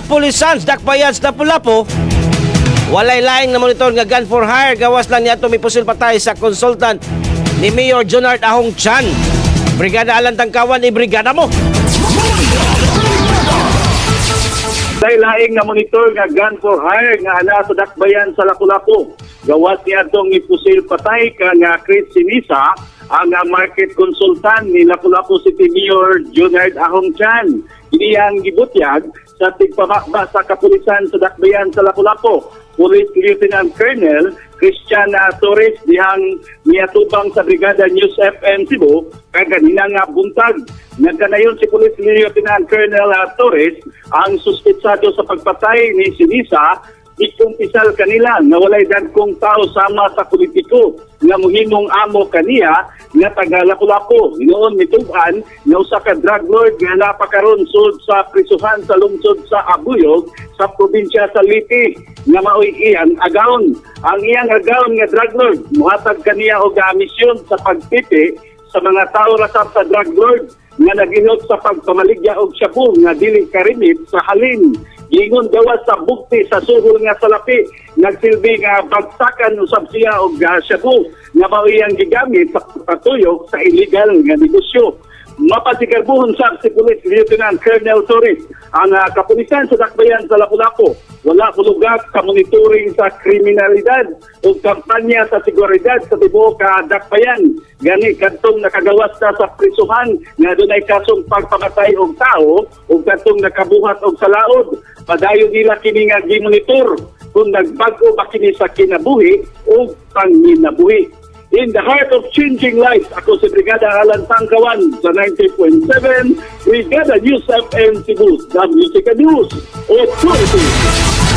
Kapulisan sa Dakbayan sa Lapu-Lapu, walay laing na monitor nga gun for hire, gawas lang niya mipusil patay sa consultant ni Mayor Junard Ahong Chan. Brigada Alan Tangkawan, ibrigada mo! Dahil laing na monitor nga gun for hire nga ala sa dakbayan sa Lapu-Lapu. Gawas niya atong ipusil patay ka nga Chris Sinisa, ang market consultant ni Lapu-Lapu City Mayor Junard Ahong Chan. Ini ang gibutyag sa tigpamakba sa kapulisan sa dakbayan sa Lapu-Lapu. Police Lieutenant Colonel Christian Torres dihang niatubang sa Brigada News FM Cebu kaganina nga buntag. Nagkanayon si Police Lieutenant Colonel Torres ang suspetsado sa pagpatay ni Sinisa ikumpisal kanila nga walay dagkong tao sama sa politiko nga muhimong amo kaniya nga taga Lapu-Lapu. Noon mitub-an nga usa ka drug lord nga napakaron sud sa prisuhan sa lungsod sa Abuyog sa probinsya sa Leyte nga maoy iyang agawon. Ang iyang agawon nga drug lord muhatag kaniya og misyon sa pagpipi sa mga tao rasap sa drug lord nga nagihot sa pagpamaligya og shabu nga dili karimit sa halin. Giingon gawas sa bugti sa suhol nga salapi, nagsilbi nga bagsakan usab siya og shabu nga mao iyang gigamit sa pagpatuyok sa illegal nga negosyo. Mapasigarbuhon sab si Police Lieutenant Colonel Torres ang kapulisan sa dakbayan sa Lapu-Lapu wala kulugak sa monitoring sa kriminalidad o kampanya sa seguridad sa tibuok ka dakbayan. Gani kadtong nakagawas na sa prisuhan nga dunay kasong pagpamatay og tao o kadtong nakabuhat og salaod, padayon nila kini nga gimonitor kung nagbag-o ba kini sa kinabuhi o panginabuhi. In the heart of changing lives, ako si Brigada Alan Tangkawan sa 90.7 Brigada News FM Cebu, the Music and News Authority.